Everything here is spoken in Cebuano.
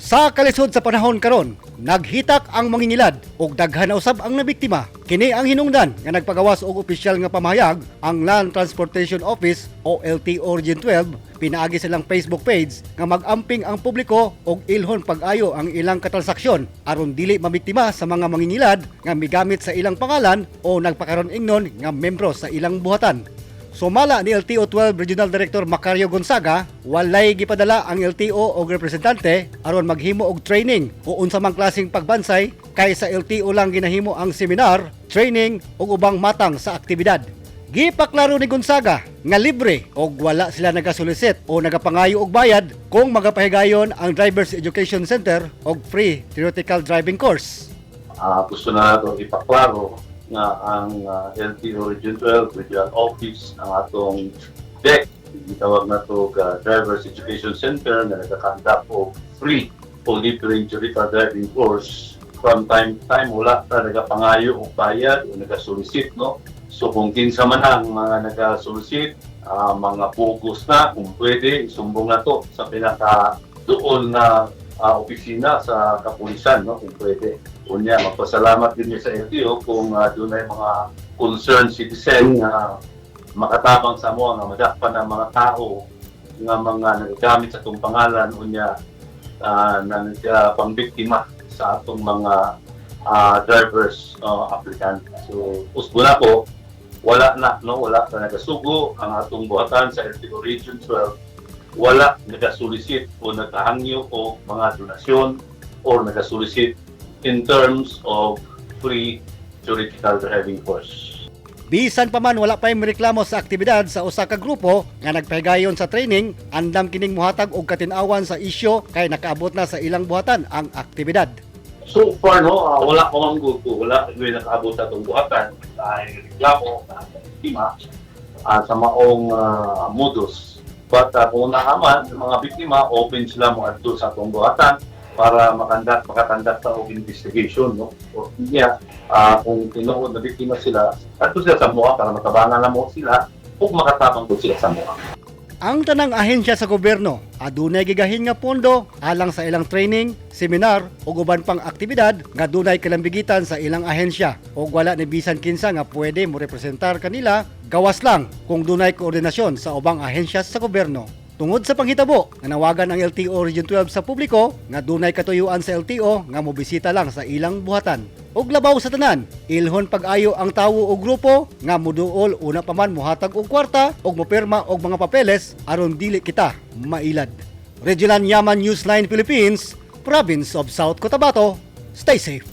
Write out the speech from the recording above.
Sa kalisod sa panahon karon, naghitak ang mangingilad ug daghan na usab ang nabiktima. Kini ang hinungdan nga nagpagawas og opisyal nga pamahayag ang Land Transportation Office o LTO Region 12 pinaagi sa ilang Facebook page nga mag-amping ang publiko og ilhon pag-ayo ang ilang katransaksyon aron dili mabiktima sa mga mangingilad nga migamit sa ilang pangalan o nagpakaron ingnon nga membro sa ilang buhatan. Sumala ni LTO 12 Regional Director Macario Gonzaga, walay gipadala ang LTO og representante aron maghimo og training o unsa mang klaseng pagbansay kay sa LTO lang ginahimo ang seminar, training ug ubang matang sa aktibidad. Gipaklaro ni Gonzaga nga libre og wala sila nagasolicit o nagapangayo og bayad kung magapahigayon ang Drivers Education Center og free theoretical driving course. Gusto na nato ipaklaro nga ang LTO Region 12 Regional Office, ang atong DEC, gitawag nato Drivers Education Center na nagka-conduct og free o libre theoretical driving course from time to time, wala ta nagapangayo og bayad o nagasolicit, no? So kung kinsa man ang mga nagasolicit, mga bogus na, kung pwede isumbong na to sa pinaka doon na opisina sa kapulisan, no, kung pwede. Unya, magpasalamat din sa LTO kung dunay mga concerned citizen nga makatabang sa amo nga madakpan ang mga tao nga mga nagagamit sa atong pangalan unya nagpangbiktima sa atong mga drivers applicant. So usbo na ko, wala na, no, wala na nagasugo ang atong buhatan sa LTO Region 12, wala nagasolicit o nagahangyo o mga donasyon or nagasolicit in terms of free theoretical driving course. Bisan pa man wala pa'y reklamo sa aktibidad sa usa ka grupo nga nagpahigayon sa training, andam kining muhatag og katin-awan sa isyu kay nakaabot na sa ilang buhatan ang aktibidad. So far, no, wala ko ang ko, wala ko nakaabot sa atong buhatan dahil reklamo na biktima sa maong modus. But kung naaman, mga biktima, open sila mo adto sa atong buhatan para makatandak sa og investigation, no? O niya, kung tinuod na biktima sila, adto sila sa amoa para matabangan namo sila ug makatabang ko sila sa amoa. Ang tanang ahensya sa gobyerno adunay gigahin nga pondo alang sa ilang training, seminar ug uban pang aktibidad nga dunay kalambigitan sa ilang ahensya ug wala ni bisan kinsa nga pwede mo representar kanila gawas lang kung dunay koordinasyon sa ubang ahensya sa gobyerno. Tungod sa panghitabo, nanawagan ang LTO Region 12 sa publiko nga dunay katuyuan sa LTO nga mobisita lang sa ilang buhatan. Ug labaw sa tanan, ilhon pag-ayo ang tawo o grupo nga muduol una pa man muhatag og kwarta ug mopirma og mga papeles aron dili kita mailad. Regilan Yaman, News 9 Philippines, Province of South Cotabato. Stay safe.